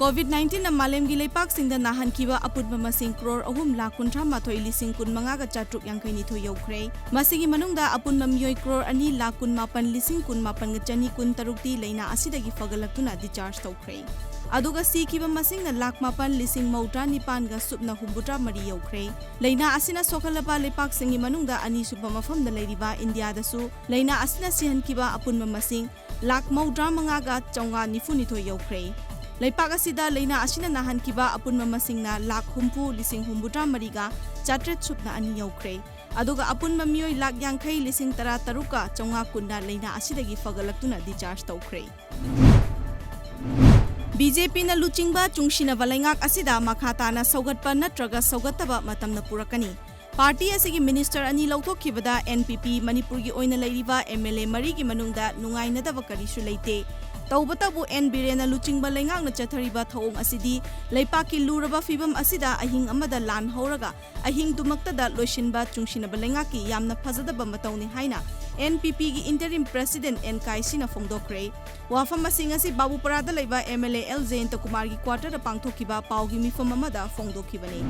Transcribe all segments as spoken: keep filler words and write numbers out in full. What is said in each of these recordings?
COVID nineteen ꯅ ꯃꯥꯂꯦꯝꯒꯤ ꯂꯩꯄꯥꯛꯁꯤꯡꯗ ꯅꯥꯍꯟꯈꯤꯕ ꯑꯄꯨꯟꯕ ꯃꯁꯤꯡ ꯀ꯭ꯔꯣꯔ ꯑꯍꯨꯝ ꯂꯥꯈ ꯀꯨꯟꯊ꯭ꯔꯥ ꯃꯥꯊꯣꯏ ꯂꯤꯁꯤꯡ ꯀꯨꯟ ꯃꯉꯥꯒ ꯆꯥꯇ꯭ꯔꯨꯛ ꯌꯥꯡꯈꯩ ꯅꯤꯊꯣꯏ ꯌꯧꯈ꯭ꯔꯦ꯫ ꯃꯁꯤꯒꯤ ꯃꯅꯨꯡꯗ ꯑꯄꯨꯟꯕ ꯃꯤꯑꯣꯏ ꯀ꯭ꯔꯣꯔ ꯑꯅꯤ ꯂꯥꯈ ꯀꯨꯟ ꯃꯥꯄꯟ ꯂꯤꯁꯤꯡ ꯀꯨꯟ ꯃꯥꯄꯟꯒ ꯆꯅꯤ ꯀꯨꯟ ꯇꯔꯨꯛꯇꯤ ꯂꯩꯅꯥ ꯑꯁꯤꯗꯒꯤ ꯐꯒꯠꯂꯛꯇꯨꯅ discharge ꯇꯧꯈ꯭ꯔꯦ꯫ ꯑꯗꯨꯒ ꯁꯤꯈꯤꯕ ꯃꯁꯤꯡꯅ ꯂꯥꯈ ꯃꯥꯄꯟ ꯂꯤꯁꯤꯡ ꯃꯧꯗ꯭ꯔꯥ ꯅꯤꯄꯥꯟꯒ ꯁꯨꯞꯅ ꯍꯨꯝꯐꯨꯇꯔꯥ ꯃꯔꯤ ꯌꯧꯈ꯭ꯔꯦ꯫ ꯂꯩꯅꯥ ꯑꯁꯤꯅ ꯁꯣꯛꯍꯜꯂꯕ ꯂꯩꯄꯥꯛꯁꯤꯡꯒꯤ ꯃꯅꯨꯡꯗ ꯑꯅꯤꯁꯨꯕ ꯃꯐꯝꯗ ꯂꯩꯔꯤꯕ ꯏꯟꯗꯤꯌꯥꯗꯁꯨ ꯂꯩꯅꯥ ꯑꯁꯤꯅ ꯁꯤꯍꯟꯈꯤꯕ ꯑꯄꯨꯟꯕ ꯃꯁꯤꯡ ꯂꯥꯈ ꯃꯧꯗ꯭ꯔꯥ ꯃꯉꯥꯒ ꯆꯥꯝꯃꯉꯥ ꯅꯤꯐꯨ ꯅꯤꯊꯣꯏ ꯌꯧꯈ꯭ꯔꯦ꯫ ꯂꯩꯄꯥꯛ ꯑꯁꯤꯗ ꯂꯩꯅꯥ ꯑꯁꯤꯅ ꯅꯥꯍꯟꯈꯤꯕ ꯑꯄꯨꯟꯕ ꯃꯁꯤꯡꯅ ꯂꯥꯈ ꯍꯨꯝꯐꯨ ꯂꯤꯁꯤꯡ ꯍꯨꯝꯐꯨꯇꯔꯥ ꯃꯔꯤꯒ ꯆꯥꯇ꯭ꯔꯦꯠ ꯁꯨꯞꯅ ꯑꯅꯤ ꯌꯧꯈ꯭ꯔꯦ꯫ ꯑꯗꯨꯒ ꯑꯄꯨꯟꯕ ꯃꯤꯑꯣꯏ ꯂꯥꯈ ꯌꯥꯡꯈꯩ ꯂꯤꯁꯤꯡ ꯇꯔꯥ ꯇꯔꯨꯛꯀ ꯆꯥꯝꯃꯉꯥ ꯀꯨꯟꯅ ꯂꯩꯅꯥ ꯑꯁꯤꯗꯒꯤ ꯐꯒꯠꯂꯛꯇꯨꯅ discharge ꯇꯧꯈ꯭ꯔꯦ꯫ BJP ꯅ ꯂꯨꯆꯤꯡꯕ ꯆꯨꯡꯁꯤꯟꯅꯕ ꯂꯩꯉꯥꯛ ꯑꯁꯤꯗ ꯃꯈꯥ ꯇꯥꯅ ꯁꯧꯒꯠꯄ ꯅꯠꯇ꯭ꯔꯒ ꯁꯧꯒꯠꯇꯕ ꯃꯇꯝꯅ ꯄꯨꯔꯛꯀꯅꯤ꯫ ꯄꯥꯔꯇꯤ ꯑꯁꯤꯒꯤ ꯃꯤꯅꯤꯁꯇꯔ ꯑꯅꯤ ꯂꯧꯊꯣꯛꯈꯤꯕꯗ NPP ꯃꯅꯤꯄꯨꯔꯒꯤ ꯑꯣꯏꯅ ꯂꯩꯔꯤꯕ MLA ꯃꯔꯤꯒꯤ ꯃꯅꯨꯡꯗ ꯅꯨꯡꯉꯥꯏꯅꯗꯕ ꯀꯔꯤꯁꯨ ꯂꯩꯇꯦ꯫ ꯇꯧꯕꯇꯕꯨ ꯑꯦꯟ ꯕꯤꯔꯦꯟꯅ ꯂꯨꯆꯤꯡꯕ ꯂꯩꯉꯥꯛꯅ ꯆꯠꯊꯔꯤꯕ ꯊꯧꯑꯣꯡ ꯑꯁꯤꯗꯤ ꯂꯩꯄꯥꯛꯀꯤ ꯂꯨꯔꯕ ꯐꯤꯕꯝ ꯑꯁꯤꯗ ꯑꯍꯤꯡ ꯑꯃꯗ ꯂꯥꯟ ꯍꯧꯔꯒ ꯑꯍꯤꯡꯗꯨꯃꯛꯇꯗ ꯂꯣꯏꯁꯤꯟꯕ ꯆꯨꯡꯁꯤꯟꯅꯕ ꯂꯩꯉꯥꯛꯀꯤ ꯌꯥꯝꯅ ꯐꯖꯗꯕ ꯃꯇꯧꯅꯤ ꯍꯥꯏꯅ NPP ꯒꯤ interim president ꯑꯦꯟ ꯀꯥꯏꯁꯤꯅ ꯐꯣꯡꯗꯣꯛꯈ꯭ꯔꯦ꯫ ꯋꯥꯐꯝ ꯑꯁꯤ ꯉꯁꯤ ꯕꯥꯕꯨꯄꯥꯔꯥꯗ ꯂꯩꯕ MLA ꯑꯦꯜ ꯖꯌꯟꯇꯀꯨꯃꯥꯔꯒꯤ quarter ꯗ ꯄꯥꯡꯊꯣꯛꯈꯤꯕ ꯄꯥꯎꯒꯤ ꯃꯤꯐꯝ ꯑꯃꯗ ꯐꯣꯡꯗꯣꯛꯈꯤꯕꯅꯤ꯫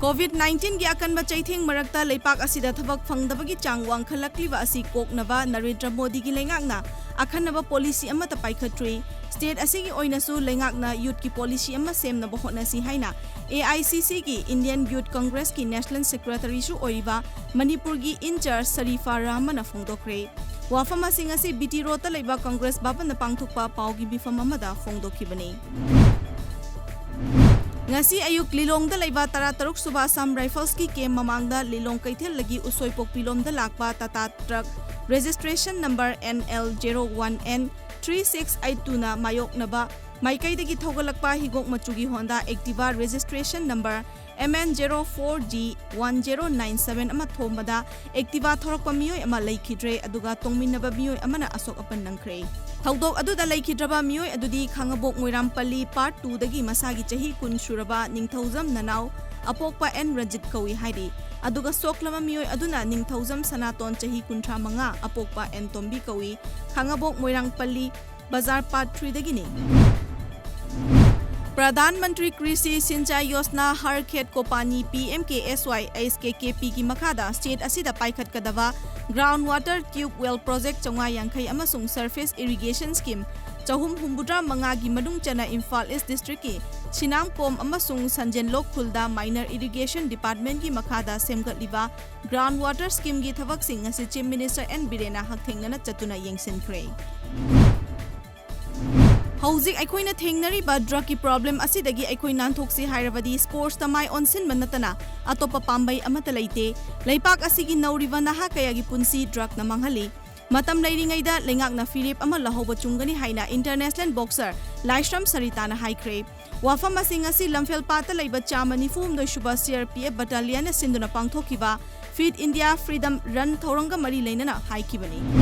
COVID nineteen ꯒꯤ ꯑꯀꯟꯕ ꯆꯩꯊꯦꯡ ꯃꯔꯛꯇ ꯂꯩꯄꯥꯛ ꯑꯁꯤꯗ ꯊꯕꯛ ꯐꯪꯗꯕꯒꯤ ꯆꯥꯡ ꯋꯥꯡꯈꯠꯂꯛꯂꯤꯕ ꯑꯁꯤ ꯀꯣꯛꯅꯕ ꯅꯔꯦꯟꯗ꯭ꯔ ꯃꯣꯗꯤꯒꯤ ꯂꯩꯉꯥꯛꯅ ꯑꯈꯟꯅꯕ policy ꯑꯃꯠꯇ ꯄꯥꯏꯈꯠꯇ꯭ꯔꯤ꯫ State ꯑꯁꯤꯒꯤ ꯑꯣꯏꯅꯁꯨ ꯂꯩꯉꯥꯛꯅ youth ꯀꯤ policy ꯑꯃ ꯁꯦꯝꯅꯕ ꯍꯣꯠꯅꯁꯤ ꯍꯥꯏꯅ AICC ꯒꯤ Indian Youth Congress ꯀꯤ national secretary ꯁꯨ ꯑꯣꯏꯔꯤꯕ ꯃꯅꯤꯄꯨꯔꯒꯤ in charge ꯁꯔꯤꯐꯥ ꯔꯍꯃꯟꯅ ꯐꯣꯡꯗꯣꯛꯈ꯭ꯔꯦ꯫ ꯋꯥꯐꯝ ꯑꯁꯤ ꯉꯁꯤ BT Road ꯇ ꯂꯩꯕ Congress ꯚꯕꯟꯗ ꯄꯥꯡꯊꯣꯛꯄ ꯄꯥꯎꯒꯤ ꯃꯤꯐꯝ ꯑꯃꯗ ꯐꯣꯡꯗꯣꯛꯈꯤꯕꯅꯤ꯫ ꯉꯁꯤ ꯑꯌꯨꯛ ꯂꯤꯂꯣꯡꯗ ꯂꯩꯕ ꯇꯔꯥꯇꯔꯨꯛ ꯁꯨꯕ Assam Rifles ꯀꯤ camp ꯃꯃꯥꯡꯗ ꯂꯤꯂꯣꯡ ꯀꯩꯊꯦꯜꯗꯒꯤ ꯎꯁꯣꯏꯄꯣꯛꯄꯤꯂꯣꯝꯗ ꯂꯥꯛꯄ Tata truck registration number N L zero one N three six eight two ꯅ ꯃꯥꯌꯣꯛꯅꯕ ꯃꯥꯏꯀꯩꯗꯒꯤ ꯊꯧꯒꯠꯂꯛꯄ ꯍꯤꯒꯣꯛ ꯃꯆꯨꯒꯤ Honda Activa registration number M N zero four G one zero nine seven ꯑꯃ ꯊꯣꯝꯕꯗ Activa ꯊꯧꯔꯛꯄ ꯃꯤꯑꯣꯏ ꯑꯃ ꯂꯩꯈꯤꯗ꯭ꯔꯦ, ꯑꯗꯨꯒ ꯇꯣꯡꯃꯤꯟꯅꯕ ꯃꯤꯑꯣꯏ ꯑꯃꯅ ꯑꯁꯣꯛ ꯑꯄꯟ ꯅꯪꯈ꯭ꯔꯦ꯫ ꯊꯧꯗꯣꯛ ꯑꯗꯨꯗ ꯂꯩꯈꯤꯗ꯭ꯔꯕ ꯃꯤꯑꯣꯏ ꯑꯗꯨꯗꯤ ꯈꯥꯉꯕꯣꯛ ꯃꯣꯏꯔꯥꯝꯄꯜꯂꯤ Part two ꯗꯒꯤ ꯃꯁꯥꯒꯤ ꯆꯍꯤ ꯀꯨꯟ ꯁꯨꯔꯕ ꯅꯤꯡꯊꯧꯖꯝ ꯅꯅꯥꯎ ꯑꯄꯣꯛꯄ ꯑꯦꯟ ꯔꯟꯖꯤꯠ ꯀꯧꯏ ꯍꯥꯏꯔꯤ꯫ ꯑꯗꯨꯒ ꯁꯣꯛꯂꯕ ꯃꯤꯑꯣꯏ ꯑꯗꯨꯅ ꯅꯤꯡꯊꯧꯖꯝ ꯁꯅꯥꯇꯣꯟ ꯆꯍꯤ ꯀꯨꯟꯊ꯭ꯔꯥ ꯃꯉꯥ ꯑꯄꯣꯛꯄ ꯑꯦꯟ ꯇꯣꯝꯕꯤ ꯀꯧꯏ꯫ ꯈꯥꯉꯕꯣꯛ ꯃꯣꯏꯔꯥꯡꯄꯜꯂꯤ ꯕꯖꯥꯔ Part three ꯗꯒꯤꯅꯤ꯫ ꯄ꯭ꯔꯙꯥꯟ ꯃꯟꯇ꯭ꯔꯤ ꯀ꯭ꯔꯤꯁꯤ ꯁꯤꯟꯆꯥꯏ ꯌꯣꯖꯅꯥ ꯍꯔ ꯈꯦꯠ ꯀꯣ ꯄꯥꯅꯤ, ꯄꯤ ꯑꯦꯝ ꯀꯦ ꯑꯦꯁ ꯋꯥꯏ ꯑꯩꯆ ꯀꯦ ꯀꯦ ꯄꯤꯒꯤ ꯃꯈꯥꯗ state ꯑꯁꯤꯗ ꯄꯥꯏꯈꯠꯀꯗꯕ ground water tube well project ꯆꯥꯝꯃꯉꯥ ꯌꯥꯡꯈꯩ ꯑꯃꯁꯨꯡ surface irrigation scheme ꯆꯍꯨꯝ ꯍꯨꯝꯐꯨꯇꯔꯥ ꯃꯉꯥꯒꯤ ꯃꯅꯨꯡ ꯆꯟꯅ ꯏꯝꯐꯥꯜ ꯏꯁ districtꯀꯤ ꯁꯤꯅꯥꯝꯀꯣꯝ ꯑꯃꯁꯨꯡ ꯁꯟꯖꯦꯟꯂꯣꯛ ꯈꯨꯜꯗ minor irrigationꯒꯤ departmentꯀꯤ ꯃꯈꯥꯗ ꯁꯦꯝꯒꯠꯂꯤꯕ ground water schemeꯒꯤ ꯊꯕꯛꯁꯤꯡ ꯑꯁꯤ Chief Minister ꯑꯦꯟ ꯕꯤꯔꯦꯟꯅ ꯍꯛꯊꯦꯡꯅꯅ ꯆꯠꯇꯨꯅ ꯌꯦꯡꯁꯤꯟꯈ꯭ꯔꯦ꯫ ꯍꯧꯖꯤꯛ ꯑꯩꯈꯣꯏꯅ ꯊꯦꯡꯅꯔꯤꯕ drugꯀꯤ problem ꯑꯁꯤꯗꯒꯤ ꯑꯩꯈꯣꯏ ꯅꯥꯟꯊꯣꯛꯁꯤ ꯍꯥꯏꯔꯕꯗꯤ sportsꯇ ꯃꯥꯏ ꯑꯣꯟꯁꯤꯟꯕ ꯅꯠꯇꯅ ꯑꯇꯣꯞꯄ ꯄꯥꯝꯕꯩ ꯑꯃꯠꯇ ꯂꯩꯇꯦ꯫ ꯂꯩꯄꯥꯛ ꯑꯁꯤꯒꯤ ꯅꯧꯔꯤꯕ ꯅꯍꯥ ꯀꯌꯥꯒꯤ ꯄꯨꯟꯁꯤ drugꯅ ꯃꯥꯡꯍꯜꯂꯤ꯫ ꯃꯇꯝ ꯂꯩꯔꯤꯉꯩꯗ ꯂꯩꯉꯥꯛꯅ ꯐꯤꯔꯦꯞ ꯑꯃ ꯂꯧꯍꯧꯕ ꯆꯨꯝꯒꯅꯤ ꯍꯥꯏꯅ international boxer ꯂꯥꯏꯁ꯭ꯔꯝ ꯁꯔꯤꯇꯥꯅ ꯍꯥꯏꯈ꯭ꯔꯦ꯫ ꯋꯥꯐꯝ ꯑꯁꯤꯡ ꯑꯁꯤ ꯂꯝꯐꯦꯜꯄꯥꯠꯇ ꯂꯩꯕ ꯆꯥꯝꯃ ꯅꯤꯐꯨ ꯍꯨꯝꯗꯣꯏ ꯁꯨꯕ C R P F battalionꯅ ꯁꯤꯟꯗꯨꯅ ꯄꯥꯡꯊꯣꯛꯈꯤꯕ Fit India Freedom Run ꯊꯧꯔꯝꯒ ꯃꯔꯤ ꯂꯩꯅꯅ ꯍꯥꯏꯈꯤꯕꯅꯤ꯫